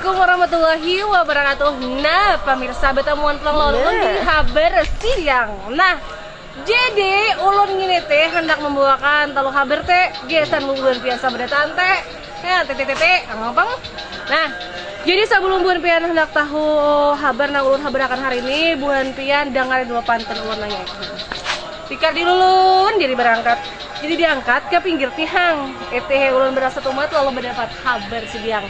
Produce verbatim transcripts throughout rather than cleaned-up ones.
Warahmatullahi wabarakatuh. Nah, pemirsa, batamuan pulang lawan ulun di Habar Siang. Nah, jadi ulun ngini teh handak membawakan talu habar teh, gasan bubuhan pian sabarataan teh. Nah, tete tete, ngapang. Nah, jadi sebelum buhan pian handak tahu habar nang ulun habarakan hari ini, buhan pian dangari dulu pantun ulun nanya. Tikar di ulun jadi berangkat. Jadi diangkat ke pinggir tihang. Eteh ulun berasa tumat lalu mendapat habar sidiang.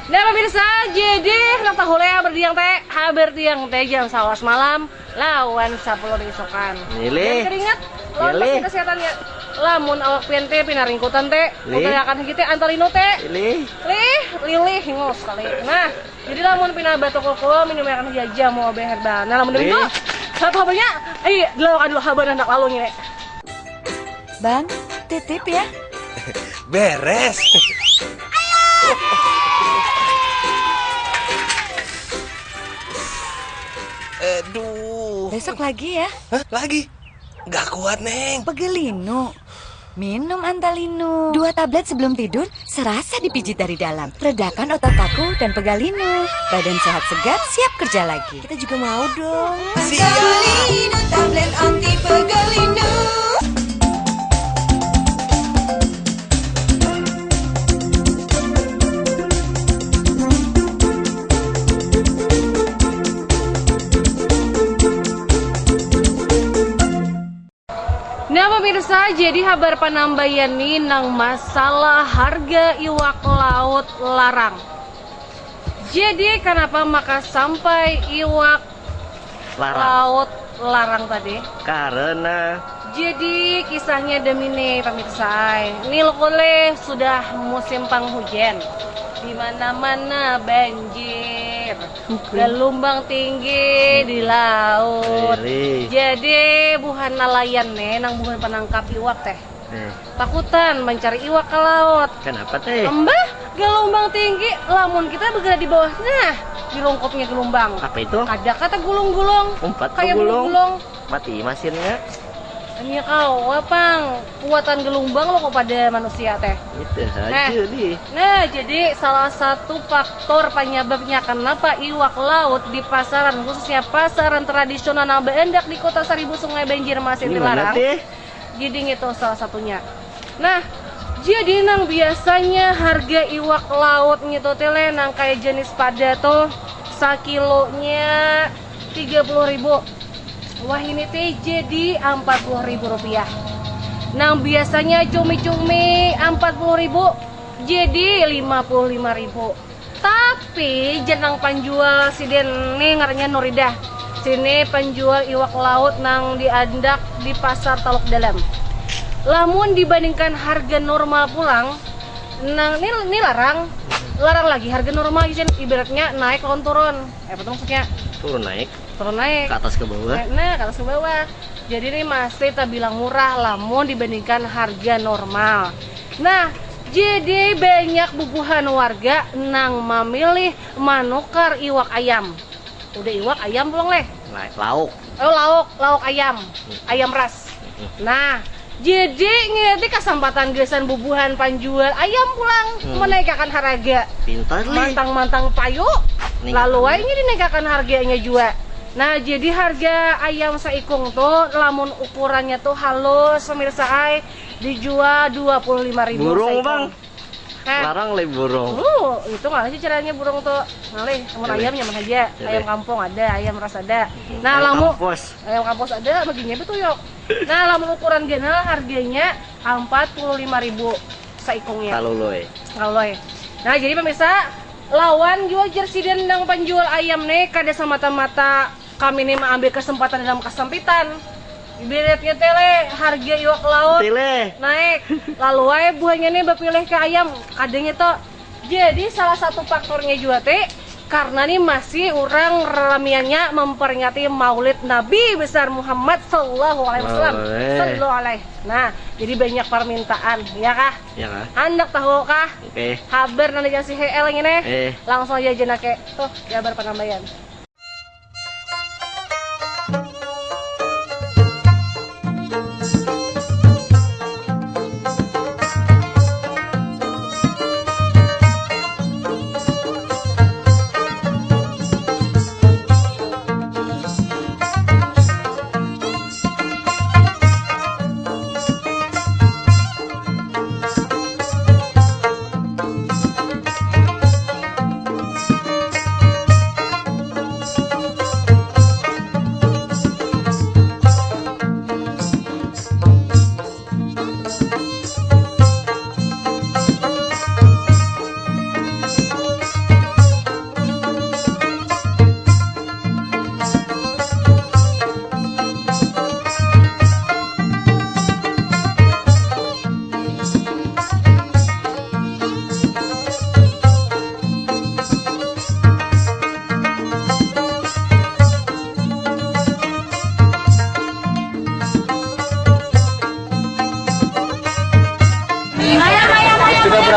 Nah, pemirsa, jadi handak tahu lah habar tiang teh, habar tiang teh jam sawas malam lawan sapuluh diisokan. Milih. Dan keringat lawan milih. Pasti kesehatannya. Lamun awak pian teh pina ringkutan teh, lih. Utarakan hiji teh antalino teh. Lih. Lih, lilih, hingus sekali. Nah, jadi lamun pina batuk kuku, minum akan hiji jamu O B herbal. Nah, lamun lih. Demikian, satu habarnya, eh, dilawakan dulu habar anak lalu ini. Bang, titip ya. Beres. Aduh. Besok lagi ya. Hah? Lagi? Gak kuat, Neng. Pegelinu. Minum Antalinu. Dua tablet sebelum tidur, serasa dipijit dari dalam. Redakan otot kaku dan pegalinu. Badan sehat segar, siap kerja lagi. Kita juga mau dong. Siap. Pegalinu, tablet anti pegalinu. Nah, pemirsa, jadi habar panambayan nih nang masalah harga iwak laut larang. Jadi, kenapa maka sampai iwak larang. Laut larang tadi? Karena. Jadi, kisahnya demi nih, pemirsa. Ini lo boleh sudah musim penghujan. Di mana-mana banjir. Gelombang tinggi di laut. Jadi buhan nelayan nih, nang buhan penangkap iwak teh. Eh. Takutan mencari iwak ke laut. Kenapa teh? Embah, gelombang tinggi, lamun kita bergerak di bawah, nah, di rongkopnya gelombang. Apa itu? Ada kata gulung-gulung. Umpat kayak gulung-gulung. Mati masinnya. Ini kau, apa? Kuatan gelombang lo kok pada manusia teh. Itu saja nih. Nah, jadi salah satu faktor penyebabnya kenapa iwak laut di pasaran, khususnya pasaran tradisional nang beendak di Kota Seribu Sungai Banjarmasin dilarang. Jadi ngitu salah satunya. Nah, jadi nang biasanya harga iwak laut ngitu teh leh nang kaya jenis pada tuh sakilonya tiga puluh ribu. Wah, ini teh jadi empat puluh ribu rupiah. Nang biasanya cumi-cumi empat puluh ribu jadi lima puluh lima ribu. Tapi jenang penjual sidin ni ngarannya Nuridah. Sini penjual iwak laut nang diandak di pasar Taluk Dalam. Lamun dibandingkan harga normal pulang, nang ni, ni larang, larang lagi harga normal izin ibaratnya naik lawan turun. Eh, apa tuh maksudnya? Turun naik. Turun naik. Ke atas ke bawah. Naik, nah, ke atas ke bawah. Jadi ini masih terbilang murah lamun dibandingkan harga normal. Nah, jadi banyak bubuhan warga nang memilih manukar iwak ayam. Udah iwak ayam pulang leh. Nah, lauk. Oh, lauk, lauk ayam. Hmm. Ayam ras. Hmm. Nah, jadi ngeti kesempatan gasan bubuhan penjual ayam pulang hmm. Menaikakan harga. Pintar lih. Mantang-mantang payu. Lalu aja dinaikakan harganya juga. Nah, jadi harga ayam seikung tuh lamun ukurannya tuh halus pemirsa ai dijual dua puluh lima ribu. Burung seikung. Bang. Nah. Larang leh burung. Uh, itu nggak sih caranya burung tuh ngalih. Mun ayam nyaman aja. Ayam kampung ada, ayam ras ada. Hmm. Nah, ayam lamu kampus. Ayam kampus ada, baginya betul yok. Nah, lamun ukuran ganal harganya empat puluh lima ribu saikungnya. Kaluloi. Kaluloi. Nah, jadi pemirsa, lawan jua jersey dendang penjual ayam nih kada semata-mata kami nih mengambil kesempatan dalam kesempitan. Biletnya tele harga iwak laut tele naik. Lalu wae buahnya nih berpilih ke ayam kadangnya tuh. Jadi salah satu faktornya juga teh karena nih masih orang ramiannya memperingati Maulid Nabi besar Muhammad Sallallahu Alaihi Wasallam. Sallallahu Alaihi. Nah, jadi banyak permintaan, ya kah? Ya kah? Handak tahu kah? Oke. Habar nang dikasih H L ini. Eh. Langsung aja jenake. Tuh, ya habar penambayan.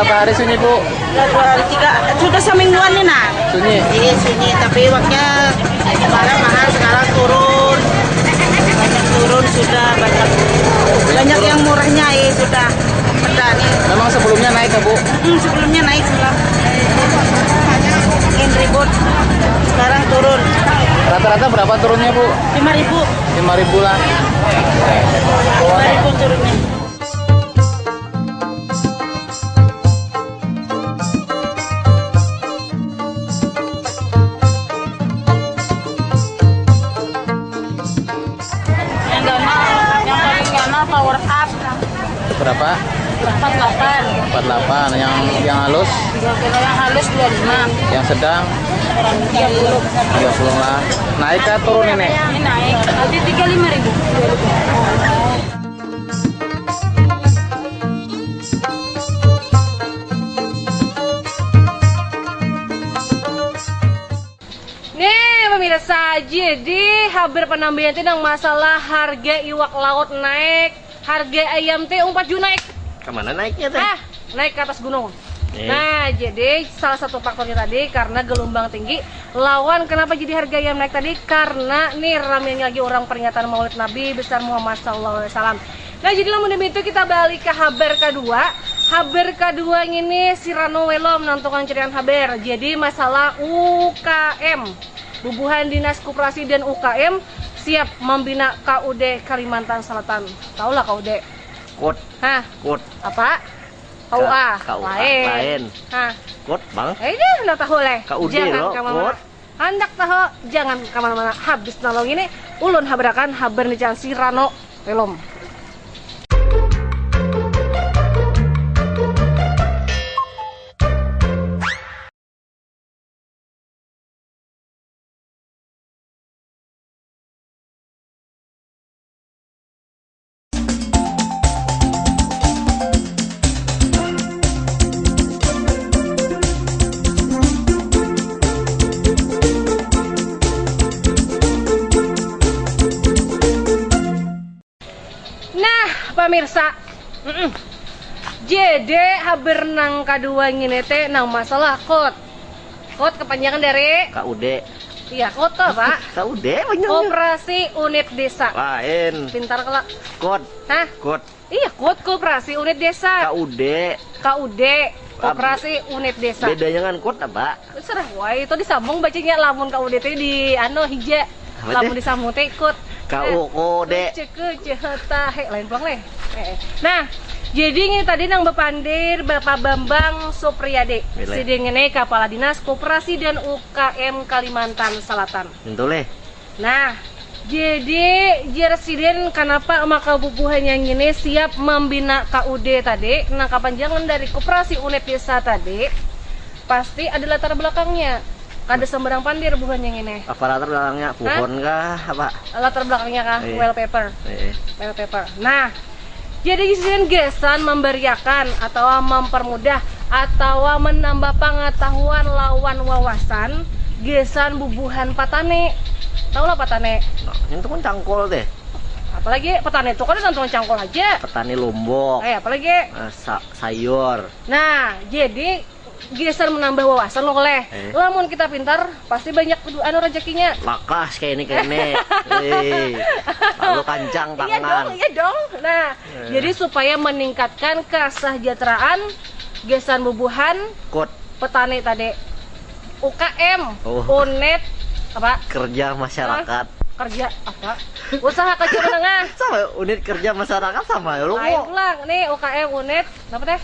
Berapa hari sunyi, Bu? Sudah dua hari, tiga, sudah semingguan nih, nah. Sunyi? Iya, sunyi, tapi waknya kemarin mahal, sekarang turun. Banyak turun sudah, banyak, banyak yang murahnya, eh, sudah. Ada nih. Memang sebelumnya naik ya, Bu? Hmm, sebelumnya naik, sebelum. Makin ribut. Sekarang turun. Rata-rata berapa turunnya, Bu? Lima ribu. Lima ribu lah. Lima ribu turunnya. Yang ganal, yang paling ganal Power Up. Berapa? Empat delapan. Empat delapan. Yang, yang halus? Dua kilo yang halus dua lima. Yang sedang? Tiga puluh. Tiga puluh lah. Naik kah turun ini? Ini naik. Tadi tiga lima ribu. Nih, pemirsa, jadi habar panambahan ti nang masalah harga iwak laut naik, harga ayam ti umpat jua naik. Kemana naiknya teh? Ah, naik ke atas gunung. Eh. Nah, jadi salah satu faktornya tadi karena gelombang tinggi. Lawan kenapa jadi harga ayam naik tadi? Karena nih ramenya lagi orang peringatan Maulid Nabi besar Muhammad sallallahu alaihi wasallam. Nah, jadi lamun demitu kita balik ke habar kedua. Habar kedua ini si Rano Welom nang tukang cerian habar. Jadi masalah U K M. Bubuhan Dinas Koperasi dan U K M siap membina K U D Kalimantan Selatan. Tahulah K U D? Kut. Hah? Kut. Apa? K U A. K U A. Lain. Lain. Hah? Kut, Bang. Eh, ini udah tahu leh. K U D. Jangan lo, kemana-mana. Kut. Handak tahu, jangan kemana-mana. Habis nalong ini, ulun habarakan habar ni si Rano Welom. Nah, pemirsa. Mm-mm. Jadi, habar nang kadua ngini teh nang masalah kut. Kut kepanjangan dari? K U D. Iya, kut tuh, Pak. K U D panjangnya. Koperasi Unit Desa. Lain. Pintar kala. Kut. Hah? Kut. Iya, kut, Koperasi Unit Desa. K U D. K U D, Koperasi Unit Desa. Bedanya dengan kut apa? Serah, wah, itu disambung bacanya, lamun K U D teh di, anu, hija. Apa teh? Lamun disambung teh ikut. K U, eh, kode. Kucek, kucek, tahe, lain pulang leh. Eh, eh. Nah, jadi ini tadi nang bepandir Bapak Bambang Supriyadi. Bila? Sidin ini Kepala Dinas Koperasi dan U K M Kalimantan Selatan. Tentu leh. Nah, jadi jar sidin kenapa maka bubuhannya ngini siap membina K U D tadi, nah, kapanjangan dari Koperasi Unit Desa tadi, pasti ada latar belakangnya. Kada sembarang pandir buhannya ngini. Apa latar belakangnya? Hah? Pohon kah? Apa? Latar belakangnya kah? Iya. Wallpaper. Iya. Wallpaper. Nah, jadi sidin gasan memberiakan atau mempermudah atau menambah pengetahuan lawan wawasan gasan bubuhan patani. Tahulah patani? Nah, itu kan cangkol deh. Apalagi petani itu kan tentu cangkol aja. Petani lombok. Eh, apalagi? Eh, sa-, sayur. Nah, jadi gasan menambah wawasan lo leh. Eh. Lamun kita pintar, pasti banyak kedu-, anu, rezekinya. Lakas kayak ini, kayak ini. Eh, lalu kancang tangan. Iya dong, iya dong. Nah, eh, jadi supaya meningkatkan kesejahteraan gasan bubuhan kut petani tadi. U K M, oh. Unit apa? Kerja masyarakat. Hah? Kerja apa? Usaha kecil menengah. Sama, unit kerja masyarakat sama ya, lo. Lain kok. Pulang. Nih, U K M unit Apa teh?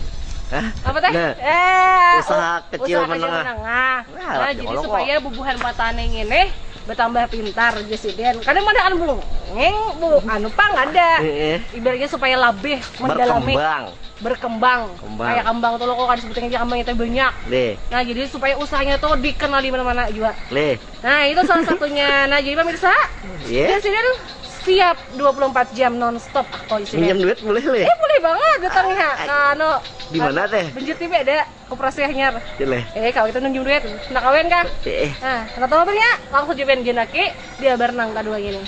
Hah? Apa teh? Nah, eh, usaha kecil menengah. Nah, nah, jadi supaya bubuhan patani ini bertambah pintar, jar sidin. Kadang ada anu bungeng, bu, anu pang ada. Heeh. Ibaratnya supaya lebih mendalami. Berkembang. Berkembang. Kembang. Kayak kembang tuh lo kok kan sebutin aja kembang itu banyak. Leh. Nah, jadi supaya usahanya tuh dikenal di mana-mana juga. Leh. Nah, itu salah satunya. Nah, jadi pemirsa, iya. Jar sidin siap dua puluh empat jam non stop. Aku isi. Minjam duit boleh, leh? Eh, boleh banget datangnya. Ah, ah, anu, di mana teh? Banjir Tibi ada koperasi anyar. Iya, leh. Eh, kalau kita minjam duit, nak kawin kah? Eh, eh. Nah, nak tahu apa ya? Langsung jawabin jenaki di habar nang kedua ini.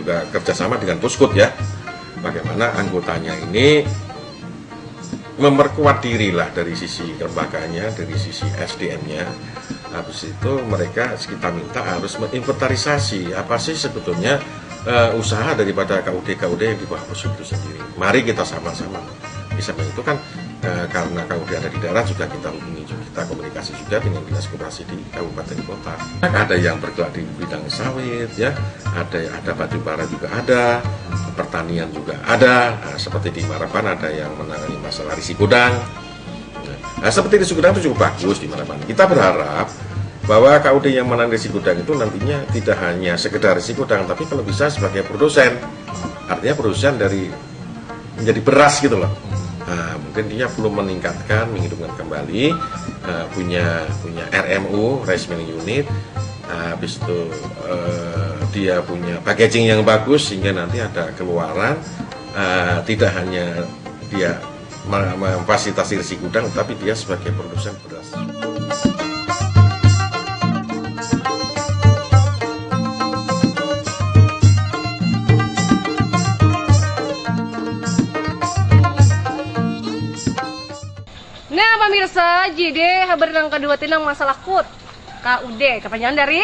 juga kerjasama dengan Puskut ya. Bagaimana anggotanya ini memperkuat diri lah dari sisi kelembagaannya, dari sisi S D M-nya. Habis itu mereka kita minta harus menginventarisasi apa sih sebetulnya eh, usaha daripada K U D K U D yang di bawah Puskut itu sendiri. Mari kita sama-sama. Di samping itu kan eh, karena K U D ada di daerah juga kita hubungi juga, kita komunikasi juga dengan dinas koperasi di kabupaten kota. Ada yang bergerak di bidang sawit ya, ada ada batu bara juga ada, pertanian juga ada. Nah, seperti di Marapan ada yang menangani masalah risi gudang. Nah, seperti risi gudang itu cukup bagus di Marapan. Kita berharap bahwa K U D yang menangani risi gudang itu nantinya tidak hanya sekedar risi gudang, tapi kalau bisa sebagai produsen. Artinya produsen dari menjadi beras gitu loh. Nah, mungkin dia belum meningkatkan, menghidupkan kembali, eh, punya punya R M U, rice milling unit. Nah, habis itu eh, dia punya packaging yang bagus sehingga nanti ada keluaran eh, tidak hanya dia me- memfasilitasi risi gudang, tapi dia sebagai produsen beras. Nah, pemirsa, jadi habar nang kedua ti nang masalah KUD. K U D, kepanjangan dari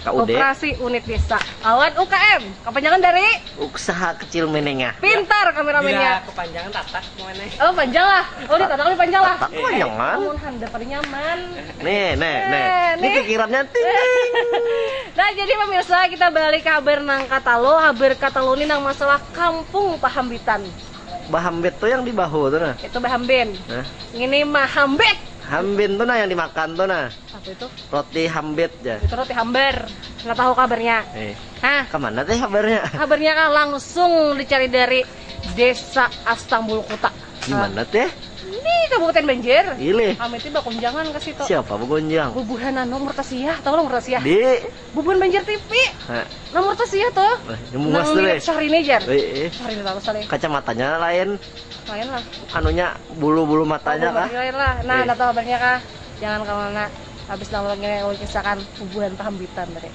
K U D. Koperasi Unit Desa. Lawan U K M, kepanjangan dari Usaha kecil menengah. Pintar kameramennya. Bila kepanjangan tatak mana? Oh, panjang lah. Oh, di tatak lebih panjang lah. Tatak kepanjangan. Namun handap paling nyaman. Nih, nih, nih. Eh, Ini nih. Kikirannya ting. Nah, jadi pemirsa, kita balik ke habar nang katalo. Habar katalo ini nang masalah Kampung Pahambitan. Bahambit tuh yang di bahu tuh nah. Itu bahambin. Nah, Ini mahambit. hambin tuh nah yang dimakan tuh nah. Apa itu? Roti hambit ya. Itu roti hambar. Nggak tahu kabarnya. Eh, Hah? Kemana teh kabarnya? Kabarnya kah langsung dicari dari Desa Astambul Kuta. Di mana teh? Ini Kabupaten Banjar. Ilih. Kami itu bakunjangan ke situ. Siapa begonjang? Bubuhan anu Murtasiah, tahu lah Murtasiah? Di. Bubuhan Banjar T V. Hah, Nah, Murtasiah tuh. Eh, yang bungas Nang tuh, lihat eh. Syahrini jar. Eh, eh. Syahrini tahu sekali. Kacamatanya lain. Lain lah. Anunya bulu-bulu matanya kah? Lain lah. Nah, Eh. Anda tahu kabarnya kah? Jangan kemana-mana. Habis nang lagi yang kisahkan Bubuhan Pahambitan tadi.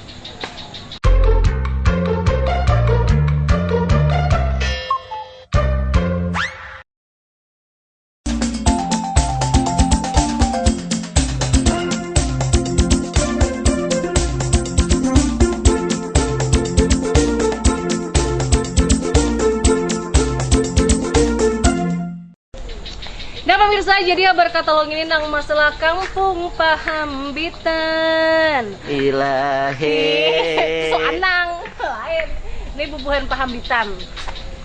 Nah pemirsa, jadi habar katalog ini nang masalah Kampung Pahambitan. Ilahi. Soanang lain. Ini bubuhan Pahambitan.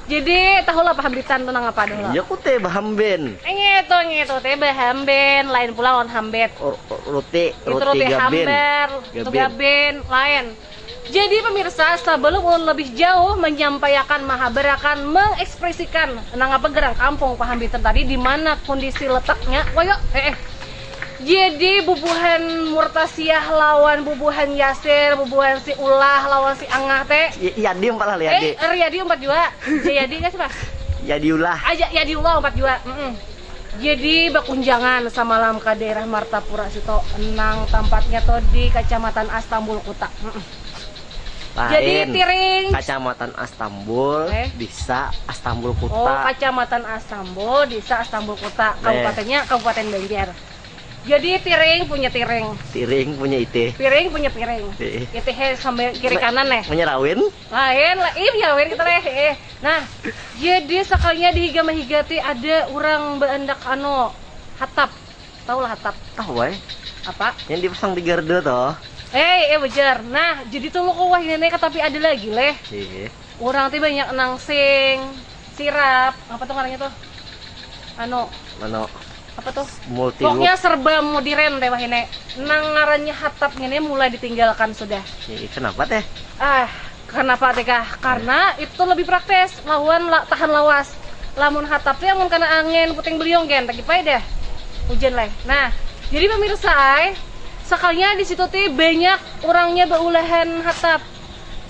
Jadi tahulah Pahambitan tuh nang apa dulu? Iya ku teh bahambin. Ngitu ngitu teh bahamben, lain pula lawan hambet. Ro- Roti, Itu roti roti gabin. hambar, itu Gabin. gabin, lain. Jadi pemirsa, sebelum ulun lebih jauh menyampaikan, mahabarakan, mengekspresikan nang apa gerang kampung Pahambitan tadi, di mana kondisi letaknya, koyo eh, eh. Jadi bubuhan Murtasiah lawan bubuhan Yasir, bubuhan si Ulah lawan si Angah teh. I- Iya di empat lah lihat di. Eh, Riyadi empat jua. Jayadi nggak sih, Mas? Iya diulah. Aja ya diulang empat jua. Mm-mm. Jadi bakunjangan samalam ke daerah Martapura situ, nang tampatnya tuh di Kecamatan Astambul Kuta. Mm-mm. Jadi Lain. Tiring. Kecamatan Astambul, Eh? Desa Astambul Oh, Kuta. Kecamatan Astambul, Desa Astambul Kuta, Eh. kabupatennya Kabupaten Banjar. Jadi Tiring punya Tiring, Tiring punya ite. Piring punya Piring. Eh. Itu he sambil kiri kanan nih. Punya rawin? Lain lah, ih ya kita leh. Eh. Nah, jadi sekalinya di higa mahigati ada orang beandak anu hatap. Tahu lah hatap Tahu wae. Apa? Yang dipasang di gardu tuh. Eh, eh bejar. Nah, jadi tuh lo kok wah ini tapi ada lagi leh. Iya. Orang tuh banyak nangsing, sirap, apa tuh ngarannya tuh? Anu, Mana apa tuh? Multi Pokoknya serba modern deh wah ini. Nang ngarannya hatap ini mulai ditinggalkan sudah. Iya, kenapa teh? Ah, kenapa teh kah? Karena itu lebih praktis, lawan la, tahan lawas. Lamun hatap tuh amun kena angin puting beliung gen, lagi pai deh. Hujan leh. Nah, jadi pemirsa ai, sekalinya di situ tuh banyak orangnya beulahan hatap.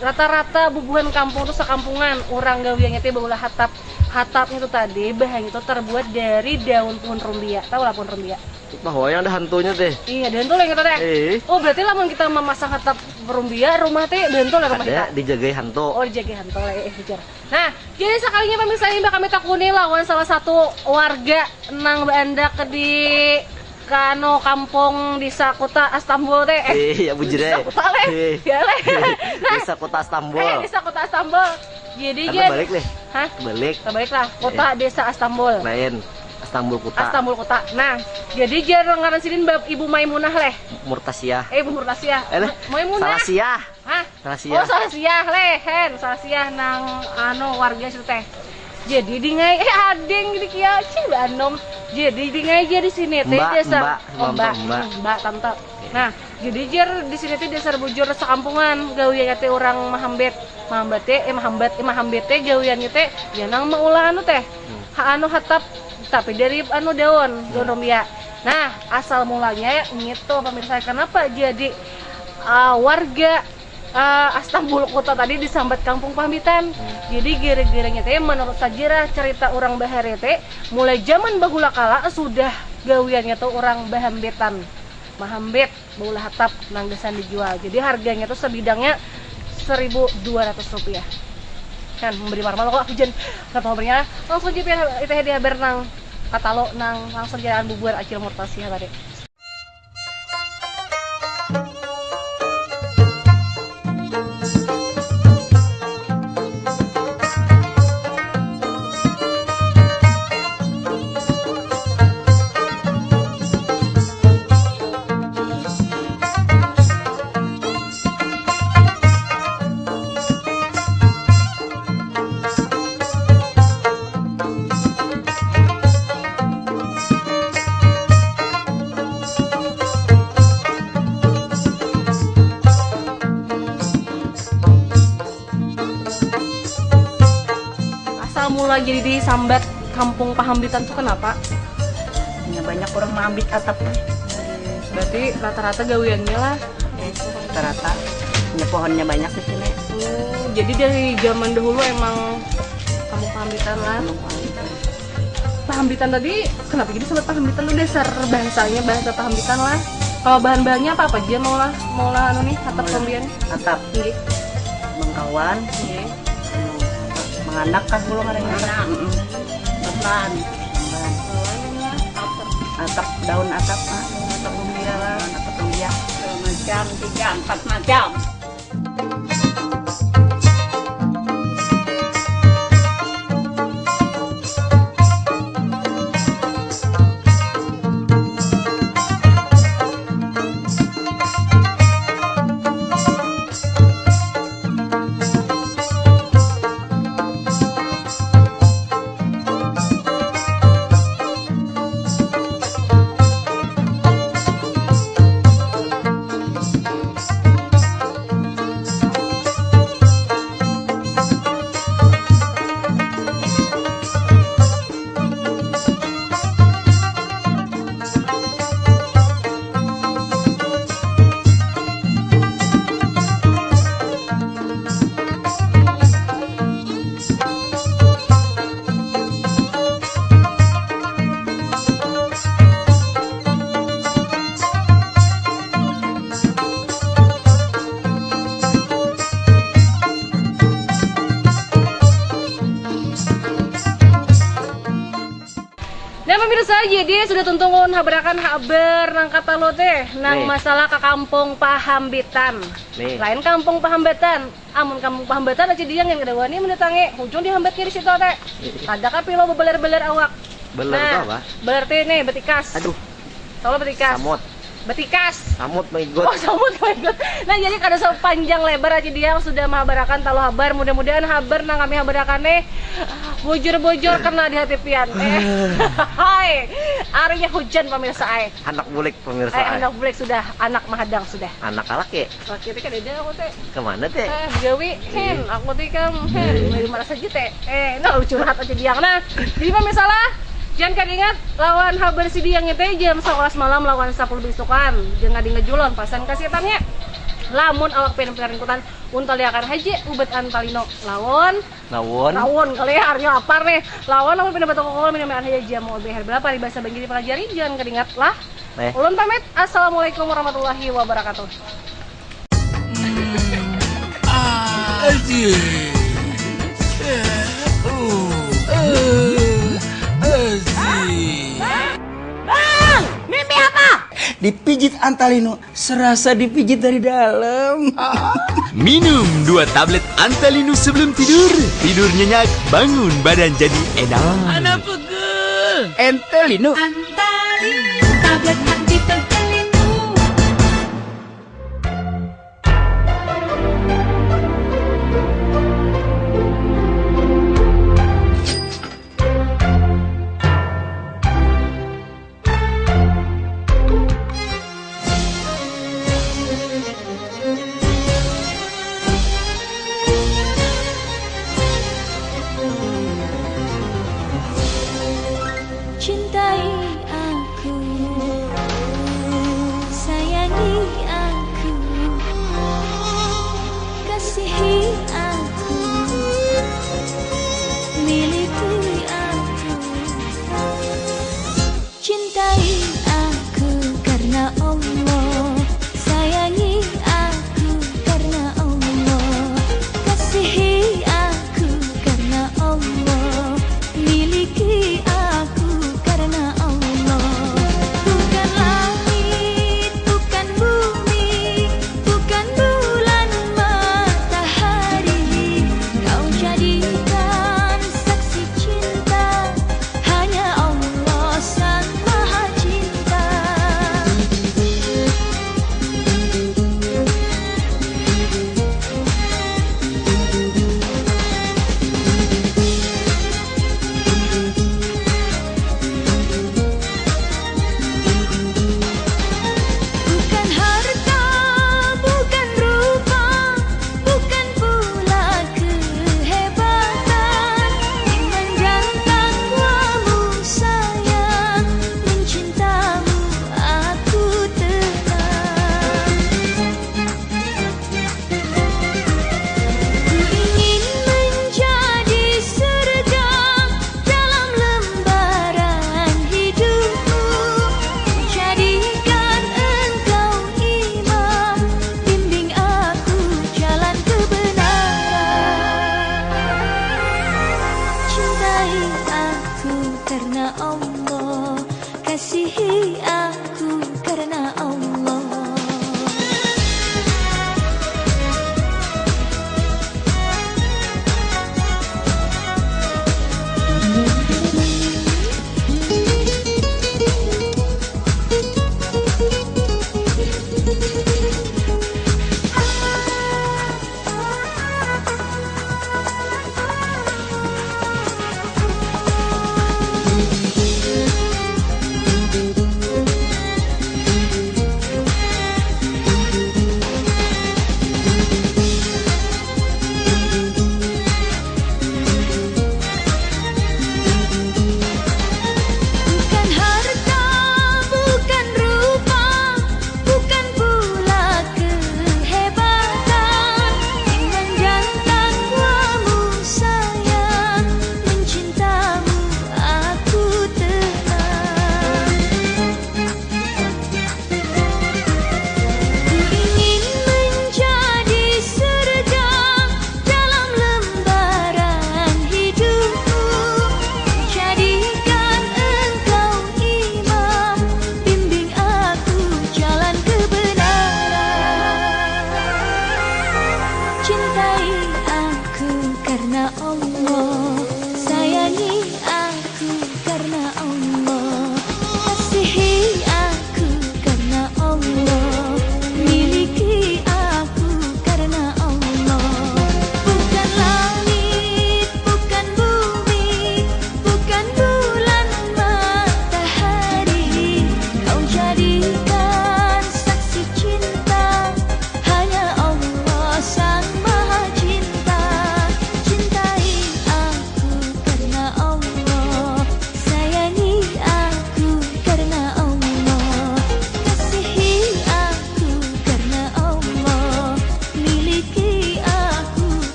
Rata-rata bubuhan kampung tuh sekampungan orang gawiannya tuh beulah hatap. Hatapnya tuh tadi bahannya tuh terbuat dari daun pohon rumbia. Tahu lah pohon rumbia? Bahwa yang ada hantunya teh. Iya, ada hantu lah kita teh. Eh. Oh, berarti lamun kita memasang atap rumbia rumah teh, ada hantu lah rumah kita. Ada dijagai hantu. Oh, dijagai hantu lah, eh, bujur. Nah, jadi sekalinya pemirsa ini bakal kami takuni lawan salah satu warga nang baandak di kano kampung desa kota Astambul teh. Eh, iya, bujur, eh. Kota leh. Eh. Ya leh. Nah, desa kota Astambul. Eh, desa kota Astambul. Jadi, kan jadi balik leh. Hah? Balik. Balik lah. Kota, eh, desa Astambul. Lain. Astambul kota. Astambul kota. Nah, jadi jar ngaran sidin Ibu Maimunah leh. Murtasiah. Eh, Ibu Murtasiah. Eh, leh. Maimunah. Salah siah. Hah? Salah siah. Oh, salah siah leh, hen. Salah siah nang, anu, warga situ teh. Jadi dingai, eh, ading gini kia, cih, banom. Jadi dingai aja di sini teh dasar. Mbak, mbak, tante. Nah, jadi jar di sini teh dasar bujur sakampungan gawiannya teh orang mahambet. Mahambet teh, eh, mahambet, eh, mahambet teh gawiannya teh ya nang maulah anu teh. Hmm. Ha, anu hatap, tapi dari anu daun, daun rumbia. Nah, asal mulanya ya ngitu pemirsa, kenapa jadi, uh, warga, uh, Astambul Kota tadi disambat Kampung Pahambitan. Hmm. Jadi gara-garanya teh menurut sajarah cerita orang bahari teh, mulai zaman bahula kala sudah gawiannya tuh orang bahambitan, mahambit, baulah hatap nang gasan dijual. Jadi harganya tuh sebidangnya seribu dua ratus rupiah. Kan memberi marmal kok hujan. Kenapa memberinya? Langsung aja pian itu di habar nang katalo nang langsung jalan bubur Acil Murtasiah tadi. Asal mula jadi disambat Kampung Pahambitan tuh kenapa? Ya, banyak orang maambit atapnya. Berarti rata-rata gawiannya lah. Rata-rata. Ya, pohonnya banyak di sini. Oh, jadi dari zaman dahulu emang Kampung Pahambitan lah. Kampung Pahambitan. Pahambitan tadi, kenapa jadi disebut Pahambitan tuh dasar bahasanya, bahasa Pahambitan lah. Kalau bahan-bahannya apa-apa aja mau lah, mau lah anu nih, atap. Mau lah. Kombian. Atap. Nggih. Bangkawan. Nggih. Anu, apa, manganak kah dulu ngarannya? Manganak. Mm-mm. Bamban. Bamban. Oh, anu lah, atap. Atap, daun atap, ah. Atap rumbia lah. Atap rumbia. Dua macam, tiga, empat macam. Nah, pemirsa, jadi sudah tuntung ulun habarakan habar nang katalu teh, nang masalah ka Kampung Pahambitan. Nih. Lain Kampung Pahambatan. Amun Kampung Pahambatan aja dia yang kada wani mendatangi, hujung dihambatnya di situ teh. Kada kapilo bebeler-beler awak. Beler. Nah, itu apa? Berarti nih betikas. Aduh. Tahu betikas? Samut. Betikas. Samut mengikut. Oh, samut mengikut. Nah, jadi kada usah panjang lebar aja dia sudah mahabarakan talu habar. Mudah-mudahan habar nang kami habarakan nih bujur-bujur kena di hati pian. Eh. Hai. Arinya hujan pemirsa ai. Anak bulik pemirsa ai. Eh, anak bulik sudah, anak mahadang sudah. Anak laki. Laki teh kadada aku teh. Kemana teh? Eh, gawi, hen, aku teh kam, hen, beli marah saja teh. Eh, no, curhat aja diang nah. Jadi pemirsa lah, jangan kada ingat lawan habar si diang teh jam sebelas malam lawan sepuluh bisukan. Jangan ingat julon pasan kasih tanya. Lamun awak pengen pengen ikutan, untaliakan haji ubat antalino lawan Lawan. Lawan kali ya, harinya lapar nih. Lawan lamun pindah batokol minum air haja jamu obeher berapa hari bahasa Banjar dipelajari, jangan kada ingat lah. Ulun pamit. Assalamualaikum warahmatullahi wabarakatuh. Bang, mimpi apa? Dipijit Antalino, serasa dipijit dari dalam. Minum dua tablet Antalino sebelum tidur. Tidur nyenyak, bangun badan jadi enak. Anak pegel. Entelino. Antalino, tablet